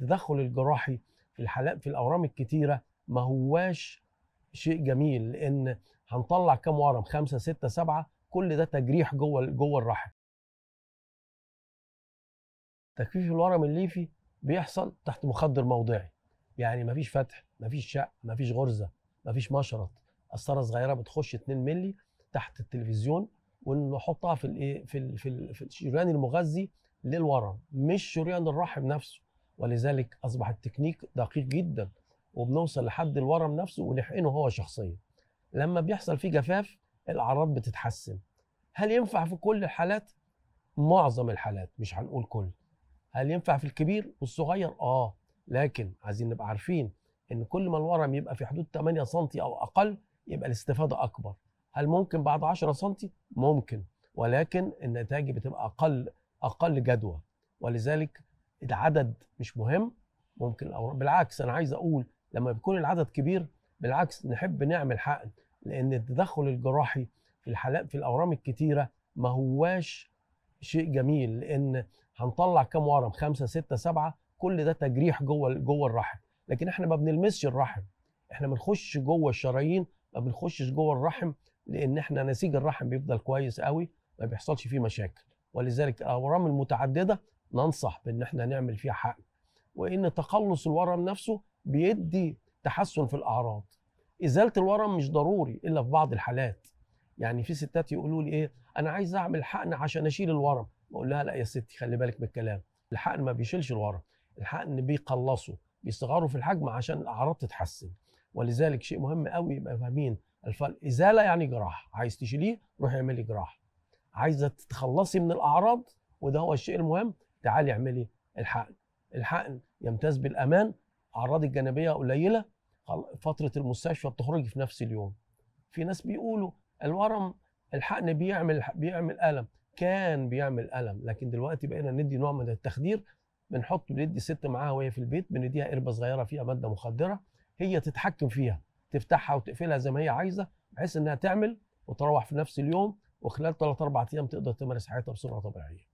التدخل الجراحي في الحالات في الاورام الكتيرة ما هواش شيء جميل، لان هنطلع كام ورم؟ 5 6 7، كل ده تجريح جوه الرحم. تجفيف الورم الليفي بيحصل تحت مخدر موضعي، يعني مفيش فتح، مفيش شق، مفيش غرزه، مفيش مشرط، قسطره صغيرة بتخش 2 مللي تحت التلفزيون ونحطها في الايه في الشريان المغذي للورم، مش شريان الرحم نفسه. ولذلك اصبح التكنيك دقيق جدا، وبنوصل لحد الورم نفسه ونحقنه هو شخصيا. لما بيحصل فيه جفاف الاعراض بتتحسن. هل ينفع في كل الحالات؟ معظم الحالات، مش هنقول كل. هل ينفع في الكبير والصغير؟ لكن عايزين نبقى عارفين ان كل ما الورم يبقى في حدود 8 سم او اقل يبقى الاستفادة اكبر. هل ممكن بعد 10 سم؟ ممكن، ولكن النتائج بتبقى اقل جدوى. ولذلك العدد مش مهم. ممكن بالعكس، انا عايز اقول لما بيكون العدد كبير بالعكس نحب نعمل حقن، لان التدخل الجراحي في الحالات في الاورام الكتيرة ما هواش شيء جميل، لان هنطلع كام ورم؟ 5 6 7، كل ده تجريح جوه الرحم. لكن احنا ما بنلمسش الرحم، احنا بنخش جوه الشرايين، ما بنخشش جوه الرحم، لان احنا نسيج الرحم بيفضل كويس قوي، ما بيحصلش فيه مشاكل. ولذلك الاورام المتعددة ننصح بان احنا نعمل فيها حقن، وان تقلص الورم نفسه بيدي تحسن في الاعراض. ازالة الورم مش ضروري الا في بعض الحالات. يعني في ستات يقولوا لي ايه، انا عايز اعمل حقن عشان اشيل الورم. بقول لها لا يا ستي، خلي بالك من الكلام، الحقن ما بيشيلش الورم، الحقن بيقلصه، بيصغره في الحجم عشان الاعراض تتحسن. ولذلك شيء مهم قوي يبقى فاهمين الفرق. ازالة يعني جراحه، عايز تشيليه روحي اعملي جراحه، عايزه تتخلصي من الاعراض وده هو الشيء المهم، تعالي اعملي الحقن. الحقن يمتاز بالامان، اعراض الجانبية قليله، فترة المستشفى بتخرجي في نفس اليوم. في ناس بيقولوا الورم الحقن بيعمل الم، كان بيعمل الم، لكن دلوقتي بقينا ندي نوع من التخدير، بنحط بندي ست معاها وهي في البيت، بنديها قربه صغيرة فيها مادة مخدره هي تتحكم فيها، تفتحها وتقفلها زي ما هي عايزه، بحيث انها تعمل وتروح في نفس اليوم، وخلال 3 4 ايام تقدر تمارس حياتها بصورة طبيعية.